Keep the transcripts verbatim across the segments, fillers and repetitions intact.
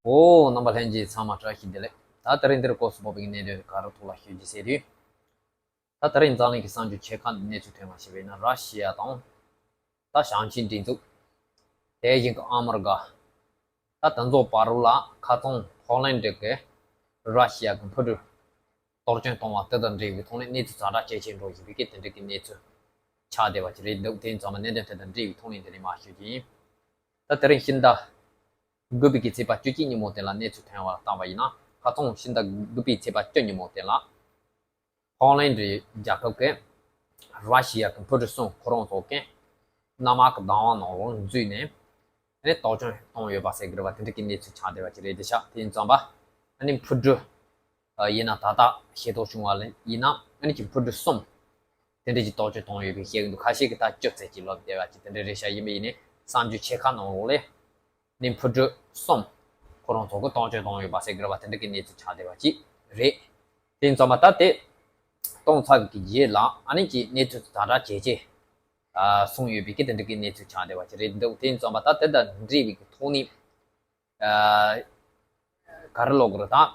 ཨོ། རྣམ་པ་ལྷན་རྒྱས་ཚང་མ་བཀྲ་ཤིས་བདེ་ལེགས། ད་དེ་རིང་འདིར་སྐོར་སུ་བབས་པའི་གནད་དོན་ག་རེ་ཐོག་ལ་ཞུ་རྒྱུ་ཟེར་དུས། ད་དེ་རིང་འཛམ་གླིང་གི་གསར་འགྱུར་ཆེ་ཁག་གནས་ཚུལ་ཐོན་པ་ཞིག་ཡིན་ན། ར་ཤི་ཡ་དང་ད་ཞིང་ཆེན་སྒྲིག་འཛུགས། དེ་བཞིན་གྱི་ཨ་མི་རི་ཀ། ད་དེ་ཚོ་བར་ལ་ཁ་ཚང་ཕོ་ལན་ཌི་གི་ར་ཤི་ཡ་གི་འཕུར་གྲུ་གཏོར་སྐྱོན་བཏང་བ་དེ་དང་འབྲེལ་བའི་ཐོག་ནས་གནས་ཚུལ་ཛ་དྲག་ཇེ་ཆེར་འགྲོ་བཞིན་པའི་སྐད་དེ་འདྲ་གི་གནས་ཚུལ་ཆགས་བསྡད་པ་ཅིག་རེད་འདུག་དེ་ཡིན་ཙང་མ་གནད་དོན་དེ་དང་འབྲེལ་བའི་ཐོག་ནས་འདི་ནས་མར་ཞུ་རྒྱུ་ཡིན། ད་དེ་རིང་ཕྱི་ཟླ་དགུ་པའི་གི་ཚེས་པ་བཅུ་གཅིག་ཉིན་མོ་དེ་ལ་གནས་ཚུལ་ཐོན་པ་ལ་བལྟས་པ་ཡིན་ན། ཁ་ཚང་ཕྱི་ཟླ་དགུ་པའི་ཚེས་པ་བཅུ་ཉིན་མོ་དེ་ལ། ཕོ་ལན་ཌི་རྒྱལ་ཁབ་ཀྱིས་ར་ཤི་ཡ་གི་འཕུར་གྲུ་གསུམ་ཁོ་རང་ཚོ་གི་གནམ་དམག་གི་བདག་དབང་ནང་ལོགས་འཛུལ་ནས། ཨ་ནི་གཏོར་སྐྱོན་བཏང་ཡོད་པ་ཟེར་གྱི་རེད་པ། དེ་འདྲ་གི་གནས་ཚུལ་ཆགས་བསྡད་པ་ཅིག་རེད་དེ་ཤག་དེ་ཡིན་ཙང་པ། ཨ་ནི་འཕུར་གྲུ་ཡིན་ན་ད་ལྟ་ཤེས་རྟོགས་བྱུང་བ་ལ་ཡིན་ན། ཨ་ནི་ཀྱི་འཕུར་གྲུ་གསུམ་དེ་འདྲ་ཅིག་གཏོར་སྐྱོན་བཏང་ཡོད་པའི་བཤད་ཀྱི་འདུག་ཁ་ཤས་ཀྱིས་ད་བཅུ་ཙམ་ཅིག་ལབ་བསྡད་པ་ཅིག་དེ་འདྲ་རེད་ཤག་ཡིན་པ་ཡིན་ནའི་གསར་འགྱུར་ཆེ་ཁག་ནང་ལོགས་ལ། ནི་འཕུར་གྲུ་གསུམ་ཁོ་རང་ཚོ་གིས་གཏོར་སྐྱོན་བཏང་ཡོད་པ་ཟེར་གྱི་རེད་པ། དེ་འདྲ་གི་གནས་ཚུལ་ཆགས་བསྡད་པ་ཅིག་རེད། དེ་ཡིན་ཙང་པ་ད་དེ་གཏོང་ཚར་བའི་རྗེས་ལ་ཨ་ནི་ཀྱི་གནས་ཚུལ་ཛ་དྲག་ཇེ་ཆེ་སོང་ཡོད་པའི་གི་དེ་འདྲ་གི་གནས་ཚུལ་ཆགས་བསྡད་པ་ཅིག་རེད་འདུག་དེ་ཡིན་ཙང་པ་ད་དེ་དང་འབྲེལ་བའི་གི་ཐོག་ནས་ག་རེ་ལབ་དགོས་རེད་ད།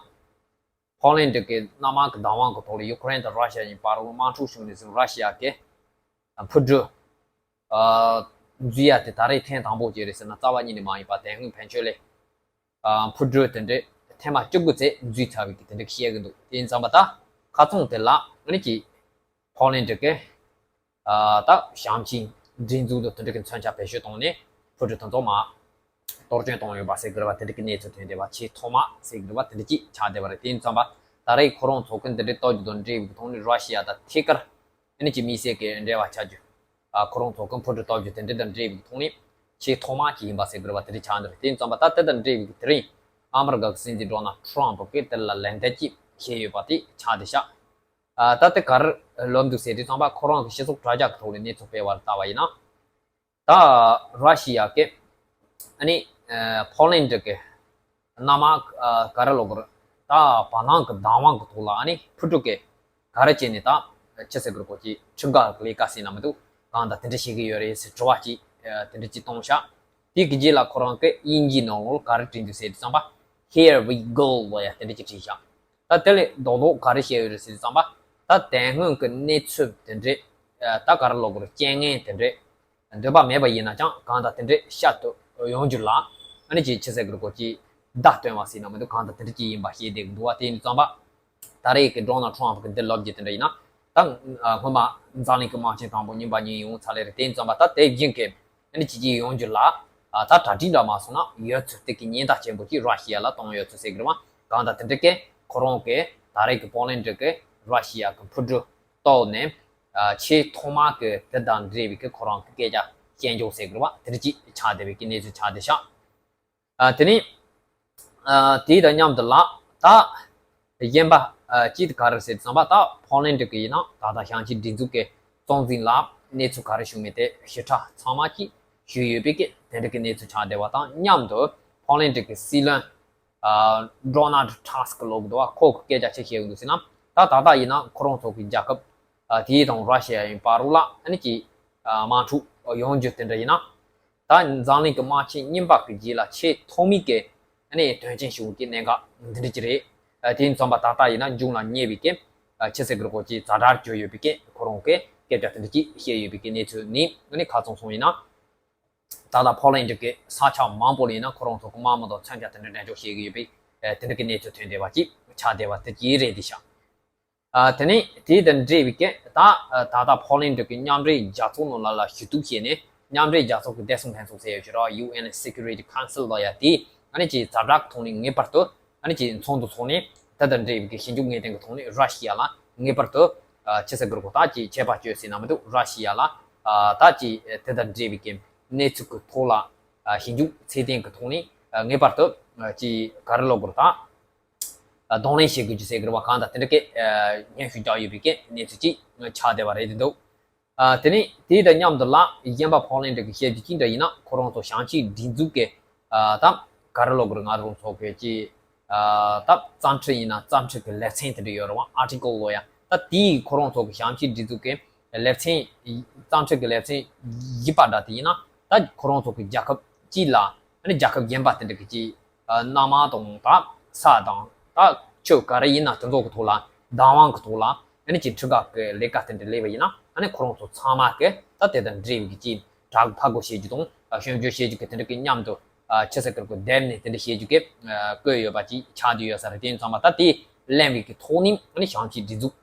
ཕོ་ལན་ཌི་གི་གནམ་དམག་གི་བདག་དབང་གི་ཐོག་ལ་ཡུ་ཀེ་རེན་དང་ར་ཤི་ཡ་གཉིས་བར་ལ་དམག་འཁྲུག་བྱུང་ནས་བཟུང་ར་ཤི་ཡ་གི་འཕུར་གྲུ་འཛུལ་ཡ་དེ་ད་རེས་ཐེངས་དང་པོ་ཅིག་རེད་ཟེར་ན་རྩ་བ་ཉིད་ནས་མ་ཡིན་པ། དེ་སྔོན་ཕན་ཆད་ལ་འཕུར་གྲུ་དེ་འདྲས་ཐེངས་མ་བཅུ་དགུ་ཙམ་འཛུལ་ཚར་བའི་གི་དེ་འདྲས་བཤད་གི་འདུག་དེ་ཡིན་ཙང་པ་ད་ཁ་ཚང་དེ་ལ་ཨ་ནི་ཀྱི་ཕོ་ལན་ཌི་གི་ད་ཞིང་ཆེན་སྒྲིག་འཛུགས་དང་དེ་འདྲ་གི་མཚོན་ཆ་བེད་སྤྱོད་བཏང་ནས་འཕུར་གྲུ་དེ་ཚོ་མར་གཏོར་སྐྱོན་བཏང་ཡོད་པ་ཟེར་གི་རེད་པ། དེ་འདྲ་གི་གནས་ཚུལ་ཐོན་བསྡད་པ། ཆེས་ཐོག་མ་ཟེར་གི་རེད་པ། དེ་འདྲ་ཅིག་ཆགས་བསྡད་པ་རེད། དེ་ཡིན་ཙང་པ་ད་རེས་ཁོ་རང་ཚོ་གི་འདི་འདྲའི་གཏོར་རྒྱུ་དང་འབྲེལ་བའི་ཐོག་ནས་ར་ཤི་ཡ་དང་ཐད་ཀར་ཨ་ནི་ཀྱི་དམིགས་བསལ་གྱི་འབྲེལ་བ་ཆགས་རྒྱུ། ཨ་ཁོ་རང་ཚོ་གི་འཕུར་གྲུ་གཏོར་རྒྱུ་དེ་འདྲ་དང་འབྲེལ་བའི་ཐོག་ནས་ཆེས་ཐོག་མ་ཅིག་ཡིན་པ་ཟེར་གི་རེད་པ། དེ་འདྲ་ཆགས་འདུག་དེ་ཡིན་ཙང་པ་ད་དེ་དང་འབྲེལ་བའི་དེ་རིང་ཨ་མི་རི་ཀ་གི་སྲིད་འཛིན་ཌོ་ནལ་ཊམ་པ་གིས་དེ་ལ་ལན་འདེབས་ཅིག་བྱས་ཡོད་པ་དེ་ཆགས་བསྡད་ཤག་ཨ་ད་དེ་ག་རེ་ལབ་འདུག་ཟེར་དུས་ཙམ་པ་ཁོ་རང་གི་སྤྱི་ཚོགས་དྲ་རྒྱ་གི་ཐོག་ནས་གནས་ཚུལ་སྤེལ་བ་ལ་བལྟས་པ་ཡིན་ན། ད་ར་ཤི་ཡ་གི་ཨ་ནི་ཕོ་ལན་ཌི་གི་གནམ་དམག་ག་རེ་ལབ་དགོས་རེད། ད་བར་སྣང་གི་བདག་དབང་གི་ཐོག་ལ་ཨ་ནི་འཕུར་གྲུ་གི་ག་རེ་བྱས་ནས་ད་ཅི་ཟེར་དགོས་རེད། ཁོ་ཅིག་ཁྲིམས་འགལ་གྱི་ལས་ཀ་ཟེར་ན་མི་འདུག་གང་དང་དེ་འདྲ་བྱེད་ཀྱི་ཡོད་རེད་ཟེར་དྲི་བ་ཅིག་དེ་འདྲ་ཅིག་བཏང་ཤག་དེ་གི་རྗེས་ལ་ཁོ་རང་གིས་དབྱིན་ཇིའི་ནང་ལོགས་ག་རེ་བྲིས་འདུག་ཟེར་དུས་ཙམ་པ། Here we go ལབ་ཡ་དེ་འདྲ་ཅིག་བྲིས་ཤག་ད་དེ་ལས་རྡོག་རྡོག་ག་རེ་བཤད་ཡོད་རེད་ཟེར་དུས་ཙམ་པ། ད་དེ་སྔོན་གྱི་གནས་ཚུལ་དེ་འདྲས་ད་ག་རེ་ལབ་དགོས་རེད། རྐྱེན་ངན་དེ་འདྲས་འདོད་པ་མེད་པ་ཡིན་ན་ཀྱང་གང་ལྟར་དེ་འདྲས་བཤད་དུ་ཡོང་རྒྱུ་ལ་ཨ་ནི་ཅིག་ཅི་ཟེར་དགོས་རེད། ཁོ་ཅིག་བརྡ་སྟོན་པ་ཟེར་ན་མི་འདུག་གང་ལྟར་དེ་འདྲས་ཅིག་ཡིན་པ་བཤད་བསྡད་ཀྱི་འདུག་པ། དེ་ཡིན་དུས་ཙམ་པ་ད་རེས་ཀྱི་ཌོ་ནལ་ཊམ་པ་གི་འདི་ལབ་རྒྱུ་དེ་འདྲ་ཡིན་ན། ད་སྔོན་མ་འཛམ་གླིང་གི་དམག་ཆེན་དང་པོ་གཉིས་པ་གཉིས་ཡོང་ཚར་ལེ་རེད། དེ་ཡིན་ཙམ་པ་ད་དེ་བཞིན་གྱི་ཨ་ནི་ཅིག་ཅིག་ཡོང་རྒྱུ་ལ་ད་གྲ་སྒྲིག་འདྲ་མ་སོང་ན་ཡོད་ཚུལ་དེ་གི་ཉེན་བརྡ་ཆེན་པོ་ཅིག་ར་ཤི་ཡ་ལ་བཏང་ཡོད་ཚུལ་ཟེར་གི་རེད་པ། གང་ལྟར་དེ་འདྲ་གི་ཁོ་རང་གི་ད་རེས་ཀྱི་ཕོ་ལན་ཌི་གི་ར་ཤི་ཡ་གི་འཕུར་གྲུ་གཏོར་ནས་ཆེས་ཐོག་མ་གི་དེ་དང་འབྲེལ་བའི་གི་ཁོ་རང་གི་སྐད་ཆ་བཤད་འཇོག་ཟེར་གི་རེད་པ། དེ་འདྲ་ཅིག་ཆགས་བསྡད་པའི་གི་གནས་ཚུལ་ཆགས་བསྡད་ཤག་ཨ་དེ་ནས་ཨ་དེ་དང་མཉམ་དུ་ལ་ད་གཞན་པ་ཨ་ཅིག་ག་རེ་ཟེར་ཙམ་པ། ད་ཕོ་ལན་ཌི་གི་ཡིན་ན་ད་ལྟ་ཞིང་ཆེན་སྒྲིག་འཛུགས་ཀྱི་གཙོ་འཛིན་ལ་གནས་ཚུལ་ག་རེ་བྱུང་མིན་དེ་ཞིབ་ཕྲ་ཚང་མ་ཅིག་ཞུས་ཡོད་པའི་གི་དེ་འདྲ་གི་གནས་ཚུལ་ཆགས་བསྡད་པ་དང་མཉམ་དུ་ཕོ་ལན་ཌི་གི་སྲིད་བློན་ཨ་ཌོ་ནལ་ཌི་ཊ་སི་ཀི་ལབ་གི་འདུག་པ། ཁོ་གི་སྐད་ཆ་ཅིག་བཤད་གི་འདུག་ཟེར་ན། ད་ད་ལྟ་ཡིན་ན་ཁོ་རང་ཚོ་གི་རྒྱལ་ཁབ་ཨ་དེ་དང་ར་ཤི་ཡ་ཡི་བར་ལ་ཨ་ནི་ཅིག་ཨ་དམག་འཁྲུག་ཡོང་རྒྱུ་དེ་འདྲ་ཡིན་ན། ད་འཛམ་གླིང་གི་དམག་ཆེན་གཉིས་པ་གི་རྗེས་ལ་ཆེས་ཐོག་མའི་གི་ཨ་ནི་དོན་རྐྱེན་བྱུང་གི་གནད་འགག་འདི་འདྲ་ཅིག་རེད། ཨ་དེ་ཡིན་ཙམ་པ་ད་ལྟ་ཡིན་ན་འབྱུང་ལ་ཉེ་བའི་གི་ཨ་ཅི་ཟེར་དགོས་རེད། ཁོ་ཅིག་ཛ་དྲག་གྱུར་ཡོད་པའི་གི་ཁོ་རང་གི་སྐད་ཆ་དེ་འདྲ་ཅིག་བཤད་ཡོད་པའི་གི་གནས་ཚུལ་ནི་ཨ་ནི་ཁ་ཚང་སོང་ཡིན་ན། ད་ལྟ་ཕོ་ལན་ཌི་གི་ས་ཆ་མང་པོ་ལ་ཡིན་ན་ཁོ་རང་ཚོ་གི་དམག་མི་དང་མཚོན་ཆ་དེ་འདྲ་འགྲན་ཕྱོགས་བྱེད་ཀྱི་ཡོད་པའི་ཨ་དེ་འདྲ་གི་གནས་ཚུལ་ཐོན་བསྡད་པ་ཅིག་ཆགས་བསྡད་པ་དེ་ཅིག་རེད་དེ་ཤག་ཨ་དེ་ནས་དེ་དང་འབྲེལ་བའི་གི་ད་ད་ལྟ་ཕོ་ལན་ཌི་གི་མཉམ་འབྲེལ་རྒྱལ་ཚོགས་ནང་ལ་ལ་ཞུ་གཏུག་བྱས་ནས་མཉམ་འབྲེལ་རྒྱལ་ཚོགས་ཀྱི་བདེ་སྲུང་ལྷན་ཚོགས་ཟེར་ཡོད་ཀྱི་རེད། ཡུ་ཨེན་སི་ཀུ་རི་ཊི་ཁའུན་སིལ་ལབ་ཡ་དེ་ཨ་ནི་ཅིག་ཛ་དྲག་ཐོག་ནས་ངེས་པར་དུ་ཨ་ནི་ཅིག་ཚོགས་འདུ་ཚོགས་ནས་དེ་དང་འབྲེལ་བའི་གི་ཞིབ་འཇུག་ངེས་གཏན་གྱི་ཐོག་ནས་ར་ཤི་ཡ་ལ་ངེས་པར་དུ་ཨ་ཆེ་ས་གུར་གོ་ད་ཅིག་ཆད་པ་གཅོད་ཟེར་ན་མི་འདུག་ར་ཤི་ཡ་ལ་ཨ་ད་ཅིག་དེ་དང་འབྲེལ་བའི་གི་གནས་ཚུལ་གྱི་ཐོག་ལ་ཨ་ཞིབ་འཇུག་ཚད་ལྡན་གྱི་ཐོག་ནས་ཨ་ངེས་པར་དུ་ཨ་ཅིག་ག་རེ་ལབ་དགོས་རེད་ད། གདོང་ལེན་བྱེད་དགོས་རྒྱུ་ཟེར་གི་རེད་པ། གང་ལྟར་དེ་འདྲ་གི་ཨ་སྙན་ཞུ་རྒྱག་ཡོད་པའི་གི་གནས་ཚུལ་ཅིག་ཆགས་བསྡད་པ་རེད་འདུག་ཨ་དེ་ནས་དེ་དང་མཉམ་དུ་ལ་གཞན་པ་ཕོ་ལན་ཌི་གི་བཤད་རྒྱུ་ཅི་འདྲ་ཡིན་ན། ཁོ་རང་ཚོ་ཞིང་ཆེན་སྒྲིག་འཛུགས་ཀྱི་ཨ་ད་ག་རེ་ལབ་དགོས་རེད། ང་རང་ཚོ་གི་ཅིག་ཨ་ད་རྩ་ཁྲིམས་ཡིན་ན་རྩ་ཁྲིམས་ཀྱི་ལེ་ཚན་དེ་འདྲ་ཡོད་རེད་པ། ཨར་ཊི་ཀལ་ལབ་ཡ། ད་དེའི་ཁོ་རང་ཚོ་གི་ཞིང་ཆེན་སྒྲིག་འཛུགས་ཀྱི་ལེ་ཚན་རྩ་ཁྲིམས་ཀྱི་ལེ་ཚན་བཞི་པ་འདྲ་དེ་ཡིན་ན། ད་ཁོ་རང་ཚོ་གི་རྒྱལ་ཁབ་གཅིག་ལ་ཨ་ནི་རྒྱལ་ཁབ་གཞན་པ་དེ་འདྲ་གི་ཅིག་ གནམ་དང་ད་ས་དང་ད་ཆུ་ག་རེ་ཡིན་ན་དེ་ཚོ་གི་ཐོག་ལ་བདག་དབང་གི་ཐོག་ལ་ཨ་ནི་ཅིག་འཕྲུལ་ཁང་གི་ལས་ཀ་དེ་འདྲ་ལས་པ་ཡིན་ན་ཨ་ནི་ཁོ་རང་ཚོ་ཚང་མ་གི་ད་དེ་དང་འབྲེལ་བའི་གི་ཅིག་བྲག་ཕར་རྒོལ་བྱེད་རྒྱུ་དང་ཞོད་འཇགས་བྱེད་རྒྱུ་གི་དེ་འདྲ་གི་མཉམ་དུ་ཆུ་ཚ་གི་རྒོལ་བསྡད་ནས་དེ་འདྲ་བྱེད་རྒྱུ་གི་བཀོད་ཡོད་པ་ཅིག་ཆགས་བསྡད་ཡོད་ས་རེད། དེ་ཡིན་ཙང་མ་ད་དེ་ལེན་པའི་གི་ཐོག་ནས་ཨ་ནི་ཞིང་ཆེན་སྒྲིག་འཛུགས་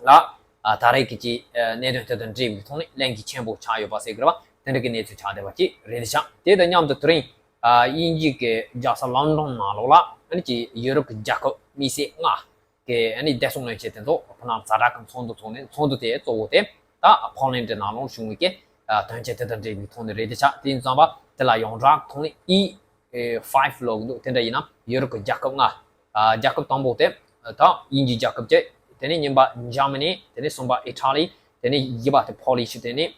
ལ་ཨ་ད་རེས་ཀྱི་ཅིག་ཨ་གནད་དོན་དེ་དང་འབྲེལ་བའི་ཐོག་ནས་ལན་གྱི་ཆེན་པོ་ཆགས་ཡོད་པ་ཟེར་གི་རེད་བ། དེ་འདྲ་གི་གནས་ཚུལ་ཆགས་བསྡད་པ་ཅིག་རེད་ཤག་དེ་དང་མཉམ་དུ་དེ་རིང་ཨ་དབྱིན་ཇི་གི་རྒྱལ་ས་ལོན་ཌོན་ནང་ལོགས་ལ་ཨ་ནི་ཅིག་ཡུ་རོབ་ཀྱི་རྒྱལ་ཁབ་དམིགས་བསལ་ལྔ་གི་ཨ་ནི་བདེ་སྲུང་བློན་ཆེན་དེ་ཚོ་ཕ་ནང་ཛ་དྲག་གི་ཚོགས་འདུ་ཚོགས་ནས། ཚོགས་འདུ་དེ་གཙོ་བོ་དེ་ད་ཕོ་ལན་ཌི་ནང་ལོགས་བྱུང་བའི་གི་ཨ་དོན་རྐྱེན་དེ་དང་འབྲེལ་བའི་ཐོག་ནས་རེད་དེ་ཆགས། དེ་ཡིན་ཙང་པ་དེ་ལ་ཡོངས་གྲགས་ཐོག་ནས་ཨི་ཨེ་ཕའིབ་ལབ་གི་འདུག་དེ་འདྲ་ཡིན་ན་ཡུ་རོབ་ཀྱི་རྒྱལ་ཁབ་ལྔ། ཨ་རྒྱལ་ཁབ་དང་པོ་དེ་ད་དབྱིན་ཇིའི་རྒྱལ་ཁབ་བྱས། དེ་ནས་གཉིས་པ་འཇར་མ་ནི། དེ་ནས་གསུམ་པ་ཨི་ཊ་ལི། དེ་ནས་བཞི་པ་དེ་ཕོ་ལིཤ། དེ་ནས་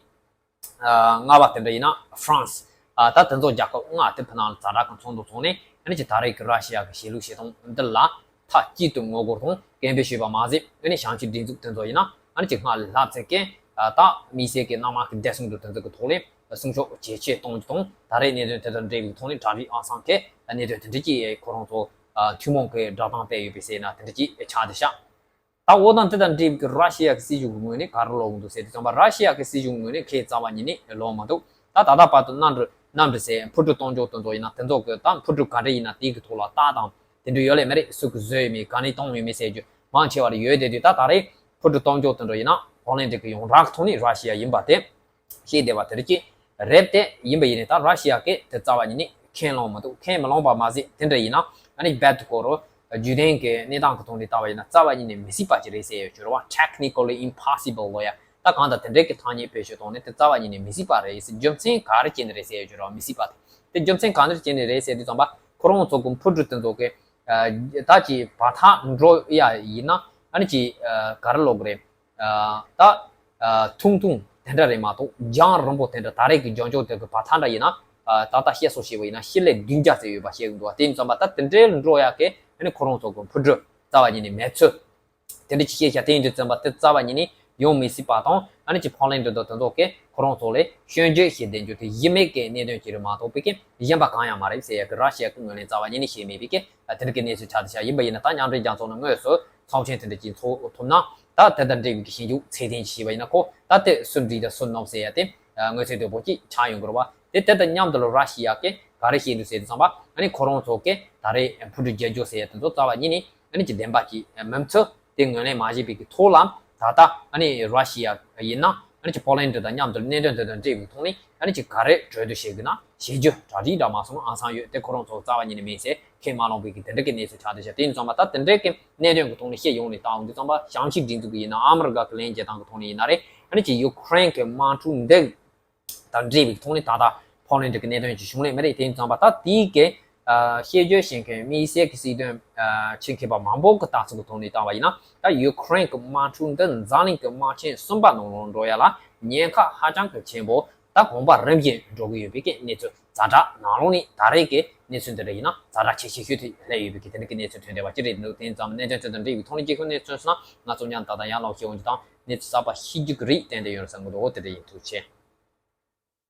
ཨ་ལྔ་པ་དེ་འདྲ་ཡིན་ན་ཧྥ་རན་སི། ཨ་ད་དེ་ཚོ་རྒྱལ་ཁབ་ལྔ་དེ་ཕ་ནང་ཛ་དྲག་གི་ཚོགས་འདུ་ཚོགས་ནས་ཨ་ནི་ཅིག་ད་རེས་ཀྱི་ར་ཤི་ཡ་གི་གཞིས་ལུས་བྱེད་སྟངས་འདི་ལ་མཐའ་གཅིག་ཏུ་ངོ་རྒོལ་དང་སྐད་འབོད་ཞུས་པ་མ་ཟད། ཨ་ནི་ཞིང་ཆེན་སྒྲིག་འཛུགས་དེ་ཚོ་ཡིན་ན་ཨ་ནི་ཅིག་སྔར་ལས་ལྷབ་ཙེ་གི་ཨ་ད་དམིགས་བསལ་གྱི་གནམ་དམག་གི་བདེ་སྲུང་དུ་དེ་ཚོ་གི་ཐོག་ལས་སྲུང་སྐྱོབ་ཇེ་ཆེ་གཏོང་རྒྱུ་དང་། ད་རེས་གནད་དོན་དེ་དང་འབྲེལ་བའི་ཐོག་ནས་གྲ་སྒྲིག་ཨང་སང་གི་གནད་དོན་དེ་འདྲ་ཅིག་ཁོ་རང་ཚོ་ཨ་ཐུན་མོང་གི་བསྒྲགས་གཏམ་སྤེལ་ཡོད་པའི་ཟེར་ན་དེ་འདྲ་ཅིག་ཆགས་བསྡད་ཤག་ད་འོ་ན་དེ་དང་འབྲེལ་བའི་ར་ཤི་ཡ་གི་སྲིད་གཞུང་གི་ངོས་ནས་ག་རེ་ལབ་ཀྱི་འདུག་ཟེར་དུས་ཙམ་པ། ར་ཤི་ཡ་གི་སྲིད་གཞུང་གི་ངོས་ནས་ཁས་རྩ་བ་ཉིད་ནས་ལབ་མི་འདུག་ད་ད་ལྟ་བར་དུ་གནམ་གྲུ་གནམ་གྲུ་ཟེར་འཕུར་གྲུ་གཏོང་ཕྱོགས་དེ་ཚོ་ཡིན་ན་དེ་ཚོ་གི་ད་འཕུར་གྲུ་ག་འདྲ་ཡིན་ན་དེ་གི་ཐོག་ལ་རྟགས་དང་དེ་འདྲ་ཡོད་ལེ་མ་རེད། སུ་གིས་བཟོས་ཡོད་མེད། ག་ནས་བཏང་ཡོད་མེད་ཟེར་རྒྱུ་མང་ཆེ་བ་རེ་ཡོད་བསྡད་དུས། ད་ད་རེས་འཕུར་གྲུ་གཏོང་ཕྱོགས་དེ་ཚོ་ཡིན་ན་ཕོ་ལན་ཌི་གི་ཡོངས་གྲགས་ཐོག་ནས་ར་ཤི་ཡ་ཡིན་པ་དེ་ཤེས་བསྡད་པ་དེ་འདྲ་ཅིག་རེད་དེ། ཡིན་པ་ཡིན་ནའི་ད་ར་ཤི་ཡ་གིས་དེ་རྩ་བ་ཉིད་ནས་ཁས་ལེན་མི་འདུག་ཁས་མི་ལེན་པ་མ་ཟད། དེ་འདྲ་ཡིན་ན་ཨ་ནི་རྦད་དེ་ཁོ་རང་རྒྱུན་ལྡན་གྱི་གནས་སྟངས་ཀྱི་ཐོག་ནས་ལྟ་བ་ཡིན་ན་རྩ་བ་ཉིད་ནས་མི་སྲིད་པ་ཅིག་རེད་ཟེར་ཡོད་རེད་བ། Technically impossible ལབ་ཡ། ད་གང་ལྟར་དེ་འདྲའི་གི་ཐ་སྙད་བེད་སྤྱོད་བཏང་ནས་དེ་རྩ་བ་ཉིད་ནས་མི་སྲིད་པ་རེད་ཟེར། རྒྱུ་མཚན་ག་རེ་བྱས་ནས་རེད་ཟེར་ཡོད་རེད་བ། མི་སྲིད་པ་དེ་དེ་རྒྱུ་མཚན་ག་འདྲ་བྱས་ནས་རེད་ཟེར་དུས་ཙམ་པ། ཁོ་རང་ཚོ་གི་འཕུར་གྲུ་དེ་ཚོ་གི་ཨ་ད་ཅིག་བར་ཐག་འགྲོ་ཡ་ཡིན་ན་ཨ་ནི་ཅིག་ཨ་ག་རེ་ལབ་དགོས་རེད། ཨ་ད་ཨ་ཐུང་ཐུང་དེ་འདྲ་རེད་མ་གཏོགས་རྒྱང་རིང་པོ་དེ་འདྲ་ད་རེས་ཀྱི་རྒྱང་ཕྱོགས་དེ་གི་བར་ཐག་འདྲ་ཡིན་ན། ཨ་ད་ལྟ་བཤད་སྲོལ་བྱས་པ་ཡིན་ན་ཤེལ་ལེབ་བདུན་བརྒྱ་ཟེར་ཡོད་པ་བཤད་གི་འདུག་བ། དེ་ཡིན་ཙམ་པ་ད་དེ་འདྲའི་འགྲོ་ཡ་གི་ཨ་ནི་ཁོ་རང་ཚོ་གི་འཕུར་གྲུ་རྩ་བ་ཉིད་ནས་མེད་ཚུལ། དེ་འདྲ་ཅིག་བཤད་བྱ། དེ་ཡིན་དུས་ཙམ་པ་དེ་རྩ་བ་ཉིད་ནས་ཡོང་མི་སྲིད་པ་དང་། ཨ་ནི་ཅིག་ཕོ་ལན་ཌི་དང་དེ་ཚོ་གིས་ཁོ་རང་ཚོ་ལ་སྐྱོན་བརྗོད་བྱེད་བསྡད་རྒྱུ་དེ་གཞི་མེད་ཀྱི་གནད་དོན་ཅིག་རེད་མ་གཏོགས་པའི་གི་གཞན་པ་གང་ཡང་མ་རེད་ཟེར་ཡ་གི་ར་ཤི་ཡ་གི་ངོས་ནས་རྩ་བ་ཉིད་ནས་བཤད་མེད་པའི་གི་དེ་འདྲ་གི་གནས་ཚུལ་ཆགས་བསྡད་ཤག་ཡིན་པ་ཡིན་ན་ད་མཉམ་འབྲེལ་རྒྱལ་ཚོགས་ནང་དངོས་སུ་ཚོགས་ཆེན་དེ་འདྲ་ཅིག་འཚོགས་ཐུབ་ན། ད་དེ་དང་འབྲེལ་བའི་གི་ཞིབ་འཇུག་ཚད་ལྡན་ཞིག་བྱས་པ་ཡིན་ན། ཁོ་ད་དེ་སུ་འགྲིག་དང་སུ་གནོད་ཟེར་ཡ་དེ་ཨ་མངོན་གསལ་དོད་པོ་ཅིག་ཆགས་ཡོང་གི་རེད་བ། དེ་དེ་དང་མཉམ་དུ་ལ་ར་ཤི་ཡ་གིས་ག་རེ་བཤད་འདུག་ཟེར་དུས་ཙམ་པ། ཨ་ནི་ཁོ་རང་ཚོ་གིས་ད་རེས་འཕུར་གྲུ་བརྒྱད་བརྒྱ་ཟེར་ཡ་དེ་ཚོ་རྩ་བ་ཉིད་ནས་ཨ་ནི་ཅིག་བདེན་པ་ཅིག་མིན་ཚུལ། དེ་ངོས་ལེན་མ་བྱས་པའི་གི་ཐོག་ལ་ད་ལྟ་ཨ་ནི་ར་ཤི་ཡ་ཡིན་ན་ཨ་ནི་ཅིག་ཕོ་ལན་ཌི་དང་མཉམ་དུ་གནད་དོན་དེ་དང་འབྲེལ་བའི་ཐོག་ནས་ཨ་ནི་ཅིག་ག་རེ་གྲོས་བསྡུར་བྱེད་དགོས་ན་བྱེད་རྒྱུ་གྲ་སྒྲིག་འདྲ་མ་སོང་ཨང་སང་ཡོད། དེ་ཁོ་རང་ཚོ་རྩ་བ་ཉིད་ནས་མེད་ཟེར་ཁས་མ་ལེན་པའི་གི་དེ་འདྲ་གི་གནས་ཚུལ་ཆགས་བསྡད་ཤག་དེ་ཡིན་ཙང་མ་ད་དེ་འདྲའི་གི་གནད་དོན་གི་ཐོག་ནས་བཤད་ཡོང་ནས་བལྟ་འོང་དུས་ཙམ་པ། ཞིང་ཆེན་སྒྲིག་འཛུགས་ཀྱི་ཡིན་ན་ཨ་མི་རི་ཀ་གི་ལན་འཇལ་སྟངས་གི་ཐོག་ནས་ཡིན་ན་རེད། ཨ་ནི་ཅིག་ཡུ་ཁུ་རེན་གི་དམག་འཁྲུག་འདི་དང་འབྲེལ་བའི་ཐོག་ནས་ད་ལྟ་ཕོ་ལན་ཌི་གི་གནད་དོན་ཅིག་བྱུང་ལེ་མ་རེད། དེ་ཡིན་ཙང་པ་ད་དེའི་གི་ཨ་བཤད་རྒྱུ་བཤད་མཁན་དམིགས་བསལ་གྱི་སྲིད་དོན་ཨ་ཆེད་མཁས་པ་མང་པོ་གི་ལྟ་ཚུལ་གྱི་ཐོག་ནས་བལྟ་བ་ཡིན་ན། ད་ཡུ་ཁུ་རེན་གྱི་དམག་འཁྲུག་འདི་འཛམ་གླིང་གི་དམག་ཆེན་གསུམ་པ་ནང་ལ་འགྲོ་ཡ་ལ་ཉེན་ཁ་ཧ་ཅང་གི་ཆེན་པོ་ད་གོང་འཕེལ་རིམ་བཞིན་འགྲོ་གི་ཡོད་པའི་གི་གནས་ཚུལ་ཛ་དྲག་ནང་ལོགས་ནས་ད་རེས་ཀྱི་གནས་ཚུལ་འདི་འདྲ་ཡིན་ན་ཛ་དྲག་ཆེ་ཤོས་ཤོས་དེ་སླེབས་ཡོད་པའི་གི་དེ་འདྲ་གི་གནས་ཚུལ་ཐོན་བསྡད་པ་ཅིག་རེད་འདུག་དེ་ཡིན་ཙང་གནད་དོན་ཚོ་དང་འབྲེལ་བའི་ཐོག་ནས་གཅིག་ཁོ་གནས་ཚུལ་སོང་ན་ང་ཚོ་མཉམ་ད་ལྟ་ཡང་ལོག་ཤེས་འོང་རྒྱུ་དང་གནས་ཚུལ་གསར་པ་ཤེས་རྒྱུ་གི་རེད། ཏན་ཏན་ཡོད་རེད་བསམ་གི་འདུག་འོ་དེ་འདྲ་ཡིན། ཐུགས་རྗེ་ཆེ།